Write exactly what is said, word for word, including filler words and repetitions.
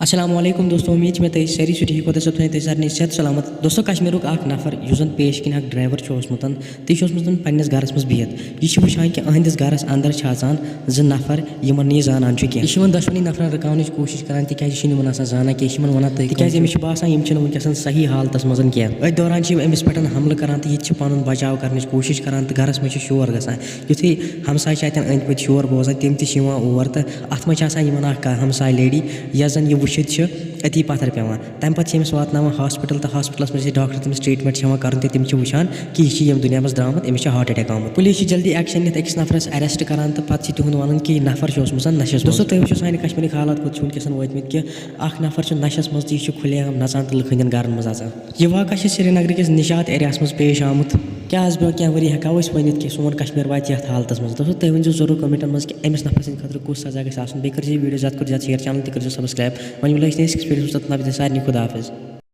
السلام علیکم دوستو، امید چھِ مےٚ تُہۍ سٲری چھِو ٹھیٖک، خۄدا صٲب تھٲیِن تُہۍ سارنٕے صحت سلامت۔ دوستو، کشمیٖرُک اکھ نفر یُس زن پیش کِنۍ اکھ ڈرایور چھُ اوسمُت تہٕ یہِ چھُ اوسمُت پننِس گرس منٛز بِہِتھ، یہِ چھُ وٕچھان کہِ أہنٛدِس گرس اندر چھِ اژان زٕ نفر یِمن نہٕ یہِ زانان چھُ کینٛہہ۔ یہِ چھُ یِمن دۄشوٕنی نفرن رُکاونٕچ کوٗشش کران، تِکیازِ یہِ چھُنہٕ یِمن آسان زانان کینٛہہ، یہِ چھُ یِمن ونان تُہۍ کیازِ، أمِس چھُ باسان یِم چھِنہٕ وٕنکیٚس صحیح حالتس منٛز کینٛہہ۔ أتھۍ دوران چھِ یِم أمِس پٮ۪ٹھ حملہٕ کران تہٕ یہِ تہِ چھِ پنُن بچاو کرنٕچ کوٗشش کران تہٕ گرس منٛز چھُ شور گژھان۔ یُتھُے ہمساے چھِ اتٮ۪ن أنٛدۍ پٔتۍ شور بوزان، تِم تہِ چھِ یِوان اور تہٕ اتھ منٛز چھِ آسان یِمن اکھ ہمساے لیڈی، یۄس زن یہِ وٕچھِتھ چھِ أتی پتھر پٮ۪وان۔ تمہِ پتہٕ چھِ أمِس واتناوان ہاسپٹل تہٕ ہاسپٹلس منٛز چھِ ڈاکٹر تٔمِس ٹریٹمنٹ چھِ ہٮ۪وان کرُن تہٕ تِم چھِ وٕچھان کہِ یہِ چھِ ییٚمہِ دُنیا منٛز درٛامُت، أمِس چھِ ہارٹ اٹیک آمُت۔ پُلیٖس چھِ جلدی ایکشن نِتھ أکِس نفرس اریسٹ کران تہٕ پتہٕ چھِ تِہُنٛد ونُن کہِ یہِ نفر چھُ اوسمُت نشس منٛز۔ دوستو، تُہۍ وٕچھِو سانہِ کشمیٖرٕکۍ حالات کوٚت چھِ وٕنکیٚس وٲتمٕتۍ کہِ اکھ نفر چھُ نشس منٛز تہٕ یہِ چھُ کھُلے عام نژان تہٕ لُکہٕ ہٕنٛدٮ۪ن گرن منٛز اژان۔ یہِ واقعہ چھِ سرینگرٕ کِس نِشاط ایریاہس منٛز پیش آمُت۔ کیٛاہ از برونٛہہ کینٛہہ ؤری ہٮ۪کو أسۍ ؤنِتھ کہِ سون کشمیر واتہِ یتھ حالتس منٛز؟ دوستو، تُہۍ ؤنۍ زیو ضروٗر کمنٹن منٛز کہِ أمِس نفر سٕنٛدِ خٲطرٕ کُس سزا گژھِ آسُن۔ بیٚیہِ کٔرۍ زیو یہِ ویڈیو زیادٕ کھۄتہٕ زیادٕ شیئر، چینل تہِ کٔرۍ زیو سبسکرایب۔ وۄنۍ مِلو أسۍ نٔیِس ایکسپیرینس منٛز، توٚتام بِہِو سارنٕے خدا حافظ۔